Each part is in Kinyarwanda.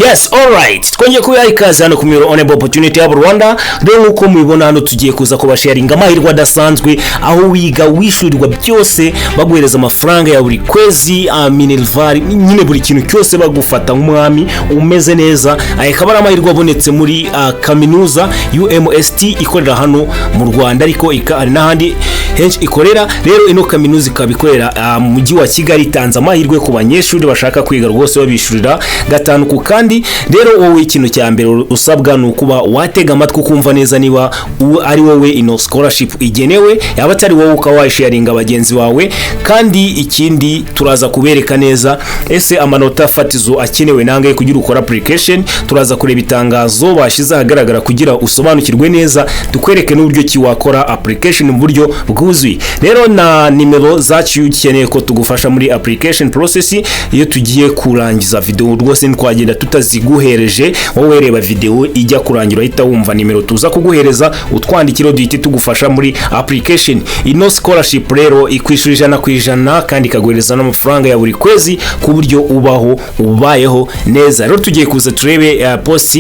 Yes, alright, twongeye kubaha ikaze hano ku miyoboro Honorable Opportunity Hub Rwanda. Rero nk'uko mubibona hano, tugiye kuza kubasharinga amahirwe adasanzwe, aho wiga wishyurirwa byose, baguhereza amafaranga ya buri kwezi, minerval nyine, buri kintu cyose bagufata nk'umwami umeze neza. Aya akaba ari amahirwe abonetse muri kaminuza UMST ikorera hano mu Rwanda, ariko hari n'ahandi henshi ikorera. Rero ino kaminuza ikaba ikorera mu mujyi wa Kigali, itanze amahirwe ku banyeshuri bashaka kwiga rwose, babishyurira gatanu ku kandi. Rero wowe ikintu cya mbere usabwa ni ukuba watega amatwi, ukumva neza niba ari wowe ino scholarship igenewe, yaba atari wowe ukaba wayisharinga bagenzi bawe. Kandi ikindi, turaza kubereka neza ese amanota fatizo akenewe nangahe kugira ukora application. Turaza kureba itangazo bashyize ahagaragara kugira usobanukirwe neza, tukwereke n'uburyo ki wakora application mu buryo bwuzuye. Rero na nimero zacu iyo ukeneye ko tugufasha muri application process, iyo tugiye kurangiza video rwose ntitwagenda tutaziguhereje. Wowe reba video ijya kurangira, uhita wumva nimero tuza kuguhereza, utwandikira duhite tugufasha muri application. Ino scholarship rero ikwishyura 100% kandi ikaguhereza n'amafaranga ya buri kwezi ku buryo ubaho ubayeho neza. Rero tugiye kuza turebe post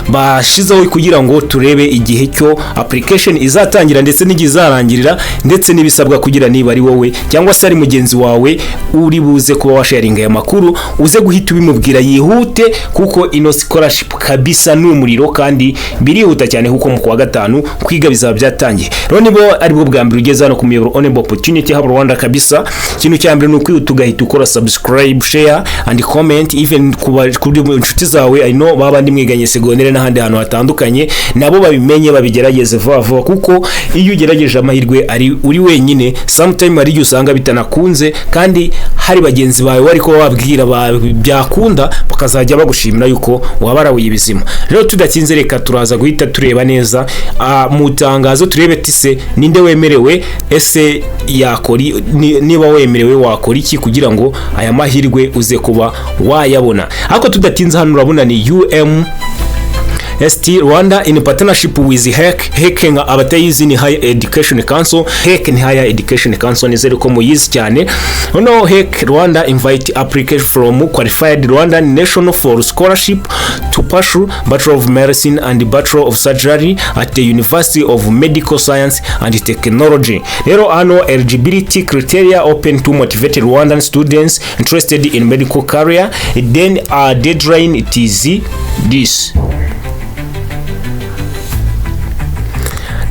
bashizeho kugira ngo turebe igihe cyo application izatangira ndetse n'igihe izarangirira, ndetse n'ibisabwa kugira niba ari wowe cyangwa se ari mugenzi wawe uri buze kuba washaringa aya makuru, uze guhita ubimubwira yihute, kuko ino scholarship kabisa ni umuriro kandi birihuta cyane, kuko mu kwa gatanu kwiga bizaba byatangiye. Rero niba aribwo bwa mbere ugeze hano ku muyoboro Honorable Opportunity Hub Rwanda, kabisa ikintu cya mbere ni ukwihuta ugahita ukora subscribe, share and comment, even kuri inshuti zawe. I know baba mwiganye segondere n'ahandi hantu hatandukanye, nabo babimenye, babigerageze vuba vuba, kuko iyo ugerageje amahirwe ari uri wenyine, sometime hari igihe usanga bitanakunze kandi hari bagenzi bawe wari kuba wabwira byakunda, bakazajya bagushimira yuko wabarabuye ibizima. Rero tudatinze, reka turaza guhita tureba neza mu itangazo, turebe tise ninde wemerewe, ese yakora niba wemerewe wakora iki kugira ngo aya mahirwe uze kuba wayabona. Ariko tudatinze, hano urabona ni UMST Rwanda in partnership with HEC. HEC nka abatayizi ni Higher Education Council. HEC ni Higher Education Council, nizere ko muyizi cyane. Noneho HEC Rwanda invite application from qualified Rwandan national for scholarship to pursue Bachelor of Medicine and Bachelor of Surgery at the University of Medical Science and Technology. Rero hano eligibility criteria: open to motivated Rwandan students interested in medical career. Then deadline, it is this.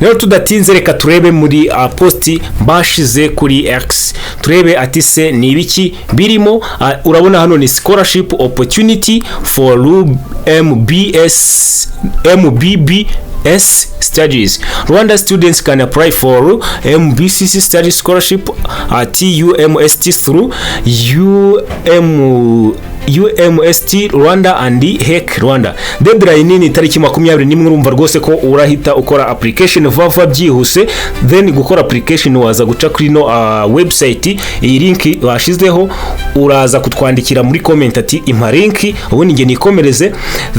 Rero tudatinze, reka turebe muri post bashize kuri X, turebe ati se ni ibiki birimo. Urabona hano ni scholarship opportunity for MBS MBBS studies. Rwanda students can apply for MBBS study scholarship at UMST through UMST Rwanda and HEC Rwanda. Deadline ni tariki 21. Urumva rwose ko urahita ukora application vuba vuba byihuse. Then gukora application waza guca kuri no website, iyi link bashizeho. Uraza kutwandikira muri comment ati "Impa link", ubundi njye nikomereze,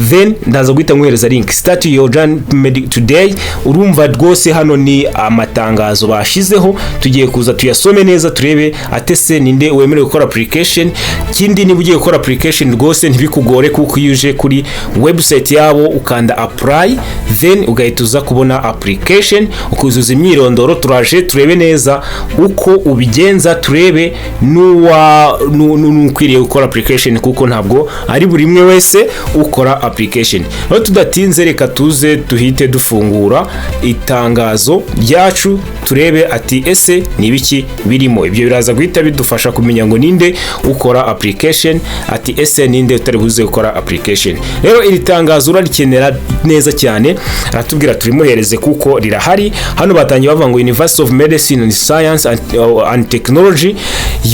then ndaza guhita nkohereza link. Start your journey today. Urumva rwose hano ni amatangazo bashizeho, tugiye kuza tuyasome neza, turebe atese ninde wemerewe gukora application. Kindi, niba ugiye gukora application rwose ntibikugore, kuko iyo uje kuri website yabo ukanda apply, then ugahita uza kubona application, ukuzuza imyirondoro. Turaje turebe neza uko ubigenza, turebe n'uwa n'ukwiriye gukora application, kuko ntabwo ari buri umwe wese ukora application. Aho tudatinze, reka tuze tuhite dufungura itangazo ryacu, turebe ati ese ni ibiki birimo. Ibyo biraza guhita bidufasha kumenya ngo ninde ukora application, ati ese ninde utari buze gukora application. Rero iri tangazo urarikenera neza cyane, aratubwira turimuhereze kuko rirahari. Hano batangiye bavuga ngo University of Medicine and Science and Technology,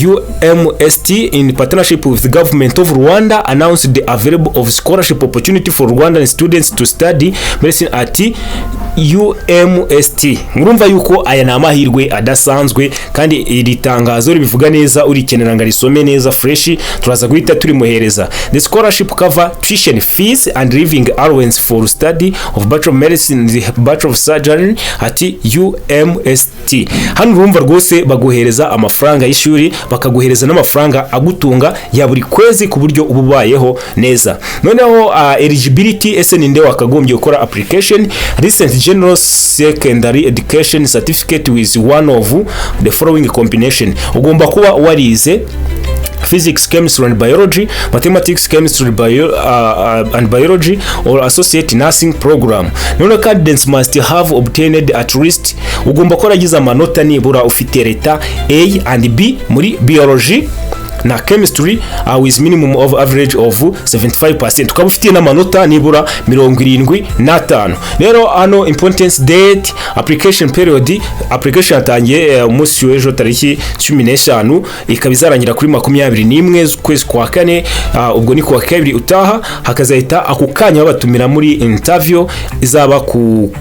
UMST, in partnership with the government of Rwanda announced the available of scholarship opportunity for Rwandan students to study medicine at UMST. Murumva yuko aya ni amahirwe adasanzwe, kandi iri tangazo ribivuga neza. Urikenera ngo arisome neza fresh, turaza guhita turimuhereza. The scholarship cover tuition fees and living allowance for study of Bachelor of Medicine, the Bachelor of Surgery at UMST. Hano urumva rwose baguhereza amafaranga y'ishuri, bakaguhereza n'amafaranga agutunga ya buri kwezi, ku buryo uba ubayeho neza. Noneho eligibility, ese ninde wakagombye gukora application? Recent general secondary education certificate with one of the following combination: ugomba kuba warize physics, chemistry and biology, mathematics, chemistry and biology, or associate nursing program. None candidates must have obtained at least, ugomba kuba waragize amanota nibura ufite letter A and B muri biology na chemistry, with minimum of average of 75%, ukaba ufitiye n'amanota nibura 75. Rero hano importance date, application period, application yatangiye umunsi w'ejo tariki 15, ikaba izarangira kuri 21 z'ukwezi kwa kane, ubwo ni kuwa kabiri utaha. Hakazahita ako kanya babatumira muri interview izaba ku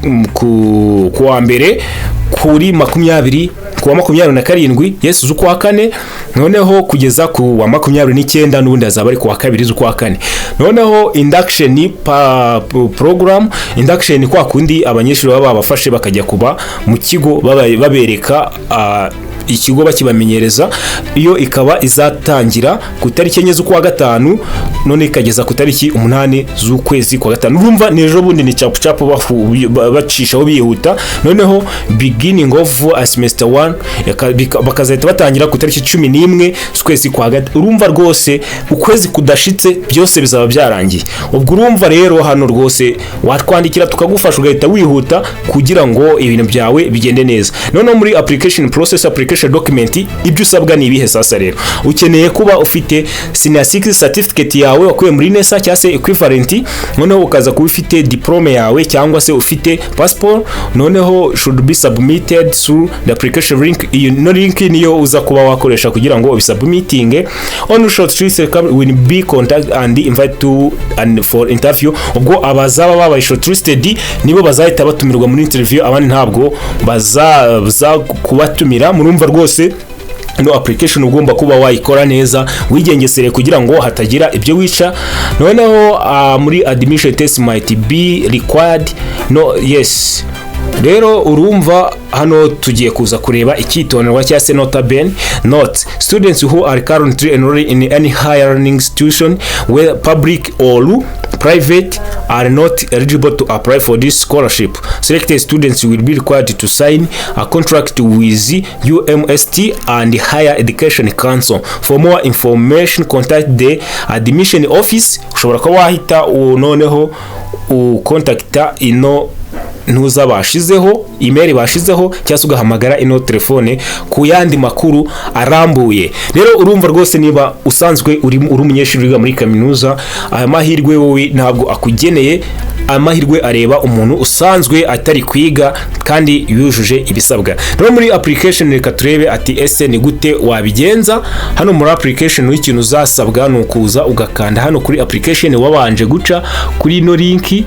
wa mbere kuri 20, ku wa 27, yes, z'ukwa kane, noneho kugeza ku wa 29, n'ubundi azaba ari ku wa kabiri z'ukwa kane. Noneho induction program, induction kwa kundi abanyeshuri baba babafashe bakajya kuba mu kigo, babereka ikigo, bakibamenyereza, iyo ikaba izatangira ku itariki 4 z'ukwa gatanu, none ikageza ku itariki 8 z'ukwezi kwa gatanu. Urumva ni ejo bundi, ni capu capu, bacishaho bihuta. Noneho beginning of semester 1, bakazahita batangira ku itariki 11 z'ukwezi kwa gatanu. Urumva rwose ukwezi kudashitse byose bizaba byarangiye. Ubwo urumva rero hano rwose watwandikira tukagufasha, ugahita wihuta kugira ngo ibintu byawe bigende neza. Noneho muri application process, application document, ibyo usabwa ni ibihe? Sasa rero ukeneye kuba ufite senior 6 certificate yawe wakuye muri NESA cyangwa se equivalent, noneho ukaza kuba ufite diplome yawe cyangwa se ufite passport. Noneho should be submitted through the application link. Iyo no link niyo uza kuba wakoresha kugira ngo ubisubmitinge. On short list will be contact and invite to and for interview. Ubwo abazaba babaye shortlisted nibo bazahita batumirwa muri interview, abandi ntabwo bazaza kubatumira. Murumva rwose no application ugomba kuba wayikora neza, wigengesere kugira ngo hatagira ibyo wica. Noneho muri admission test might be required, no? Yes. Rero urumva hano tugiye kuza kureba icyitonderwa cyangwa se nota bene. Note: students who are currently enrolled in any higher learning institution, whether public or private, are not eligible to apply for this scholarship. Selected students will be required to sign a contract with UMST and Higher Education Council. For more information, contact the admission office. Ushobora kuba wahita noneho ukontakita ino ntuza bashizeho, email bashizeho, cyangwa se ugahamagara ino telefone ku yandi makuru arambuye. Rero urumva rwose niba usanzwe uri umunyeshuri wiga muri kaminuza, aya mahirwe wowe ntabwo akugeneye. Amahirwe areba umuntu usanzwe atari kwiga kandi yujuje ibisabwa. Rero muri application, reka turebe ati ese ni gute wabigenza hano muri application? Ikintu uzasabwa ni ukuza ugakanda hano kuri application, wabanje guca kuri ino link.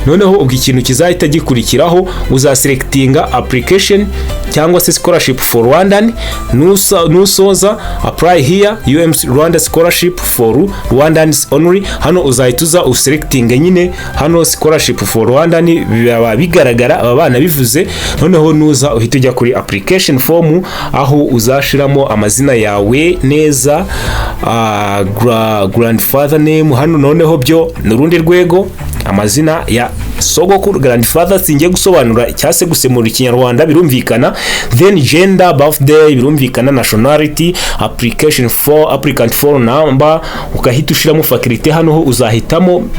Noneho ubwo ikintu kizahita gikurikiraho, uzaselectinga application cyangwa se scholarship for Rwandan. Nusoza apply here, UMC Rwanda scholarship for Rwandans only, hano uzahita uza uselectinga nyine hano scholarship for Rwandan, biba bigaragara aba bana bivuze. Noneho nuza uhita ujya kuri application form, aho uzashiramo amazina yawe neza, grandfather name. Hano noneho byo ni urundi rwego, amazina ya sogokuru, grandfather, singiye gusobanura cyangwa se gusemura Ikinyarwanda, birumvikana. Then gender, birthday, birumvikana, nationality, application for applicant phone number, ukahita ushiramo faculty. Hano ho uzahitamo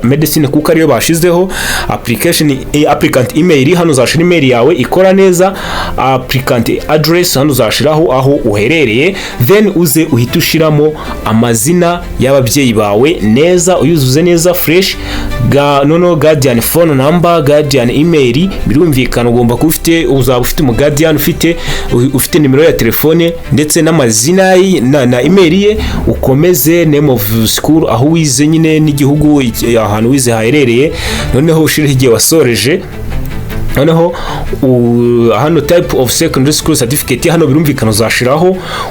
medicine kuko ariyo bashizeho. Application applicant email, hano uzashira email yawe ikora neza. Applicant address, hano uzashiraho aho uherereye. Then uze uhite ushiramo amazina y'ababyeyi bawe neza, uyuzuze neza fresh. Noneho guardian phone number, guardian email, birumvikana ugomba kuba ufite, uzaba ufite umu guardian ufite nimero ya telefone ndetse n'amazina ye na email ye. Ukomeze name of school, aho wize nyine, n'igihugu ahantu wize haherereye. Noneho ushireho igihe wasoreje. Noneho hano type of secondary school certificate, hano birumvikana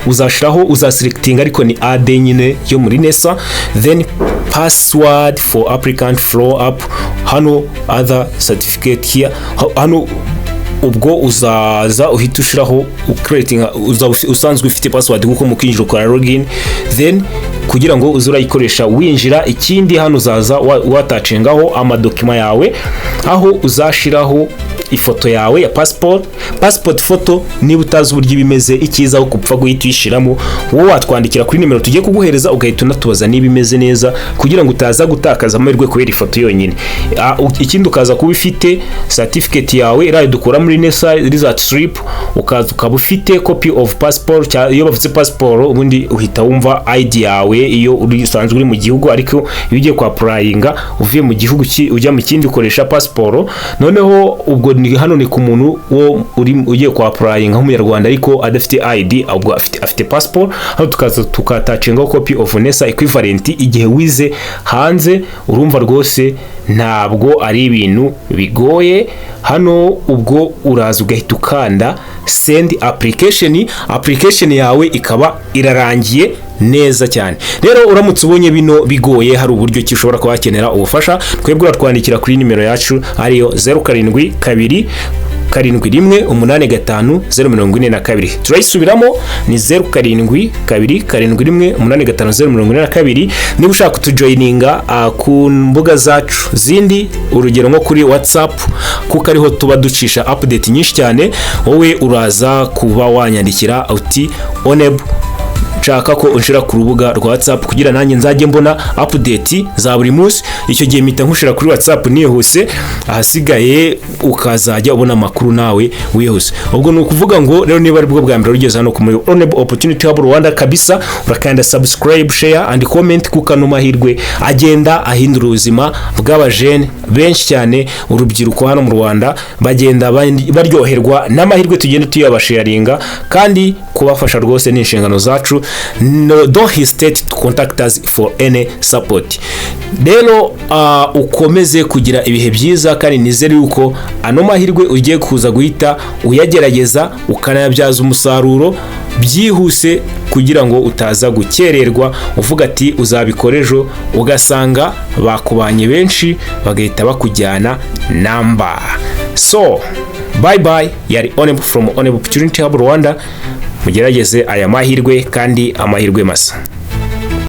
uzashiraho uzaselectinga, ariko ni A2 nyine yo muri NESA. Then password for applicant follow up, hano other certificate here, hano ubwo uzaza uhita ushiraho ucreating, uzaba usanzwe ufite password kuko mu kwinjira ukora login, then kugira ngo uze urayikoresha winjira. Ikindi, hano uzaza wattachingaho amadocuments yawe, aho uzashiraho ifoto yawe ya passport, passport photo. Niba utazi uburyo ibimeze, icyiza aho kupfa guhita uyishiramo, wowe watwandikira kuri nimero tugiye kuguhereza, ugahita unatubaza niba imeze neza, kugira ngo utaza gutakaza amahirwe kubera ifoto yonyine. Ikindi, ukaza kuba ufite certificate yawe iriya dukura muri NESA, result slip, ukaza ukaba ufite copy of passport. Iyo bavuze passport, ubundi uhita wumva ID yawe iyo uri usanzwe uri mu gihugu, ariko iyo ugiye kwa applyinga uvuye mu gihugu ujya mu kindi, ukoresha passport. Noneho ubwo ni hano ni ku muntu wo uri ugiye kwa applyinga nk'umunyarwanda ariko adafite ID, ubwo afite passport. Hano tukaza tukattachingaho copy of NESA equivalent igihe wize hanze. Urumva rwose ntabwo ari ibintu bigoye. Hano ubwo uraza ugahita ukanda send application, application yawe ikaba irarangiye neza cyane. Rero uramutse ubonye bino bigoye, hari uburyo ki ushobora kuba wakenera ubufasha, twebwe uratwandikira kuri nimero yacu ariyo 07227185 042. Turayisubiramo, ni 07227185 042. Niba ushaka kutujoininga ku mbuga zacu zindi, urugero nko kuri WhatsApp, kuko ariho tuba ducisha update nyinshi cyane, wowe uraza kuba wanyandikira uti: "Oneb, nshaka ko unshira ku rubuga rwa WhatsApp kugira nanjye nzajye mbona update za buri munsi." Icyo gihe mpita nkushira kuri WhatsApp nihuse, ahasigaye ukazajya ubona amakuru nawe wihuse. Ubwo ni ukuvuga ngo rero, niba ari bwo bwa mbere ugeze hano ku muri Oneb Opportunity Hub Rwanda, kabisa urakanda subscribe, share and comment, kuko ano mahirwe agenda ahindura ubuzima bw'abajene benshi cyane. Urubyiruko hano mu Rwanda bagenda baryoherwa n'amahirwe tugenda tuyabasharinga, kandi kubafasha rwose ni inshingano zacu. No, don't hesitate to contact us for any support. Rero ukomeze kugira ibihe byiza, kandi nizere yuko ano mahirwe ugiye kuza guhita uyagerageza ukanayabyaza umusaruro byihuse, kugira ngo utaza gukererwa uvuga ati uzabikora ejo, ugasanga bakubanye benshi bagahita bakujyana namba. So bye bye, yari Oneb from Oneb Opportunity Hub Rwanda. Mugerageze aya mahirwe kandi amahirwe masa.